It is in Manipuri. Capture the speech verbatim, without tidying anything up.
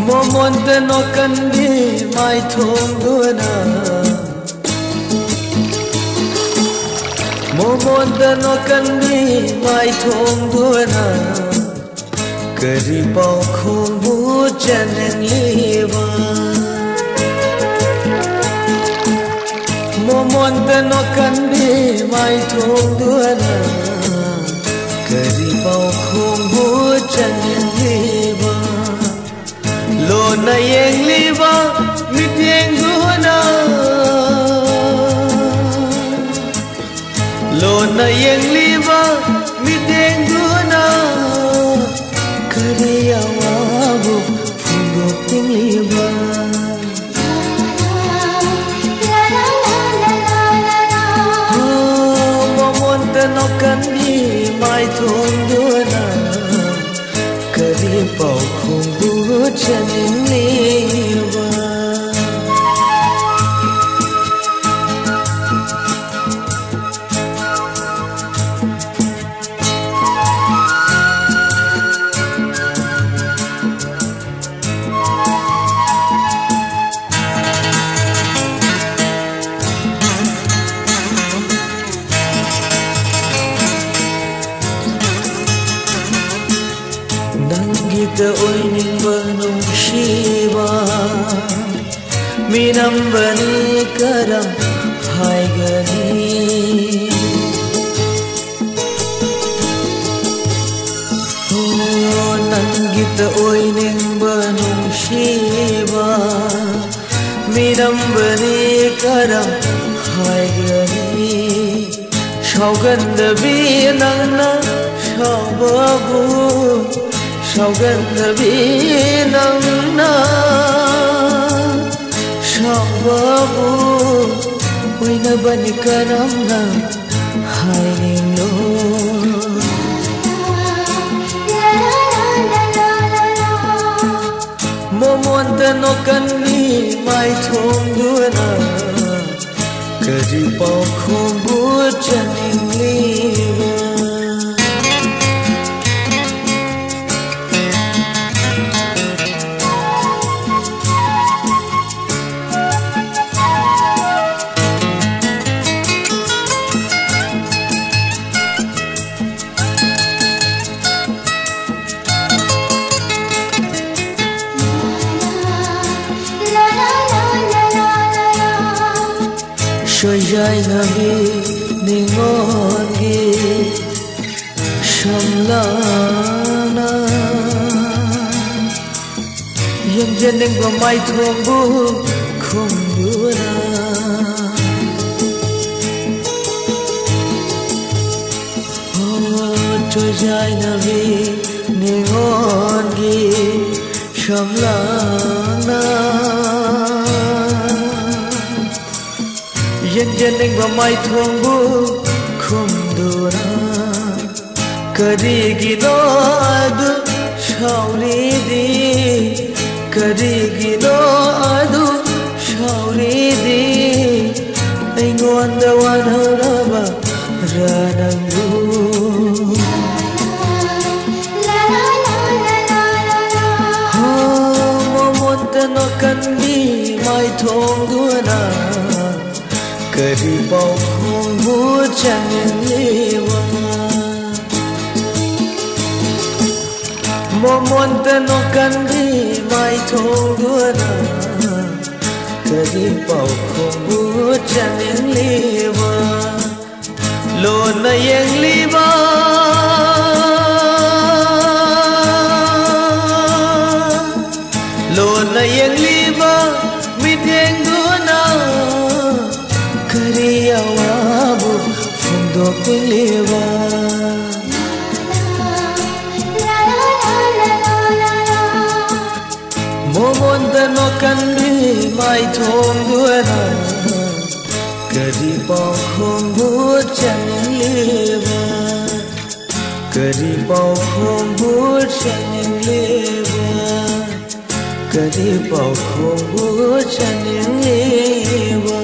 ꯃꯣꯃꯣꯟꯇ ꯅꯣꯀꯟꯕꯤ ꯃꯥꯏꯊꯣꯡꯗꯨꯅ, ꯃꯣꯃꯣꯟꯇ ꯅꯣꯀꯟꯕꯤ ꯃꯥꯏꯊꯣꯡꯗꯨꯅ, ꯀꯔꯤ ꯄꯥꯎꯈꯣꯡꯕꯨ ꯆꯅꯤꯡꯂꯤꯕ? ꯃꯣꯃꯣꯟꯇ ꯅꯣꯀꯟꯕꯤ ꯃꯥꯏꯊꯣꯡꯗꯨꯅ, ꯀꯔꯤ ꯄꯥꯎꯈꯣꯡꯕꯨ ꯆꯅꯤꯡꯂꯤꯕ? ꯂꯣꯟꯅ ꯌꯦꯡꯂꯤꯕ ꯃꯤꯠꯌꯦꯡꯗꯨꯅ, ꯂꯣꯟꯅ ꯌꯦꯡꯂꯤꯕ ꯃꯤꯠꯌꯦꯡꯗꯨꯅ, ꯀꯔꯤ ꯑꯋꯥꯕ ꯐꯣꯡꯗꯣꯛꯅꯤꯡꯂꯤꯕ? ꯃꯃꯣꯟꯇ ꯅꯣꯀꯟꯕꯤ ꯃꯥꯏꯊꯣꯡꯗꯨꯅ, ꯀꯔꯤ ꯄꯥꯎꯈꯣꯡꯕꯨ ꯆꯅꯤꯡꯂꯤꯕ? ꯅꯪꯒꯤꯇ ꯑꯣꯏꯅꯤꯡꯕ ꯅꯨꯡꯁꯤꯕ, ꯃꯤꯅꯝꯕꯅꯤ ꯀꯔꯝ ꯍꯥꯏꯒꯅꯤ? ꯑꯣ, ꯅꯪꯒꯤꯇ ꯑꯣꯏꯅꯤꯡꯕ ꯅꯨꯡꯁꯤꯕ, ꯃꯤꯅꯝꯕꯅꯤ ꯀꯔꯝ ꯍꯥꯏꯒꯅꯤ? ꯁꯥꯎꯒꯟꯗꯕꯤ ꯅꯪꯅ ꯁꯥꯎꯕꯕꯨ, ꯁꯥꯎꯒꯟꯗꯕꯤ ꯅꯪꯅ ꯁꯥꯎꯕꯕꯨ ꯑꯣꯏꯅꯕꯅꯤ ꯀꯔꯝꯅ ꯍꯥꯏꯅꯤꯡꯂꯣ? ꯃꯣꯃꯣꯟꯇ ꯅꯣꯛꯀꯟꯕꯤ ꯃꯥꯏꯊꯣꯡꯗꯨꯅ ꯀꯔꯤ ꯄꯥꯎꯈꯨꯝꯕꯨ ꯆꯅꯤꯡꯂꯤꯕ? ꯁꯣꯏꯖꯥꯏꯅꯕꯤ ꯅꯤꯉꯣꯜꯒꯤ ꯁꯝꯂꯥꯡꯅ ꯌꯦꯡꯖꯅꯤꯡꯕ ꯃꯥꯏꯊꯣꯡꯕꯨ ꯈꯨꯝꯗꯨꯅ꯫ ꯑꯣ, ꯁꯣꯏꯖꯥꯏꯅꯕꯤ ꯅꯤꯉꯣꯜꯒꯤ ꯁꯝꯂꯥꯡꯅ ꯌꯦꯡꯖꯅꯤꯡꯕ ꯃꯥꯏꯊꯣꯡꯕꯨ ꯈꯨꯝꯗꯨꯅ꯫ ꯀꯔꯤꯒꯤꯅꯣ ꯑꯗꯨ ꯁꯥꯎꯔꯤꯗꯤ? ꯀꯔꯤꯒꯤꯅꯣ ꯑꯗꯨ ꯁꯥꯎꯔꯤꯗꯤ? ꯑꯩꯉꯣꯟꯗ ꯋꯥꯅꯧꯔꯕ ꯔꯥ ꯅꯪꯕꯨ? ꯍꯣ, ꯃꯃꯣꯟꯇ ꯅꯣꯛꯀꯟꯕꯤ ꯃꯥꯏꯊꯣꯡꯗꯨꯅ ꯀꯔꯤ ꯄꯥꯎꯈꯨꯝꯕꯨ ꯆꯅꯤꯡꯂꯤꯕ? ꯃꯃꯣꯟꯇ ꯅꯣꯛꯀꯟꯕꯤ ꯃꯥꯏꯊꯣꯡꯗꯨꯅ ꯀꯔꯤ ꯄꯥꯎꯈꯨꯝꯕꯨ ꯆꯅꯤꯡꯂꯤꯕ? ꯂꯣꯟꯅ ꯌꯦꯡꯂꯤꯕ, ꯂꯣꯟꯅ ꯌꯦꯡꯂꯤꯕ ꯃꯤꯠꯌꯦꯡꯗꯨꯅ ꯀꯔꯤ ꯑꯋꯥꯕ ꯐꯣꯡꯗꯣꯛ ꯅꯣꯛꯂꯤꯕ ꯃꯉꯣꯟꯗ ꯅꯣꯛꯀꯟꯕꯤ ꯃꯥꯏꯊꯣꯡꯗꯨꯅ ꯀꯔꯤ ꯄꯥꯎꯈꯨꯝꯕꯨ ꯆꯅꯤꯡꯂꯤꯕ? ꯀꯔꯤ ꯄꯥꯎꯈꯨꯝꯕꯨ ꯆꯅꯤꯡꯂꯤꯕ? ꯀꯔꯤ ꯄꯥꯎꯈꯨꯝꯕꯨ ꯆꯅꯤꯡꯂꯤꯕ?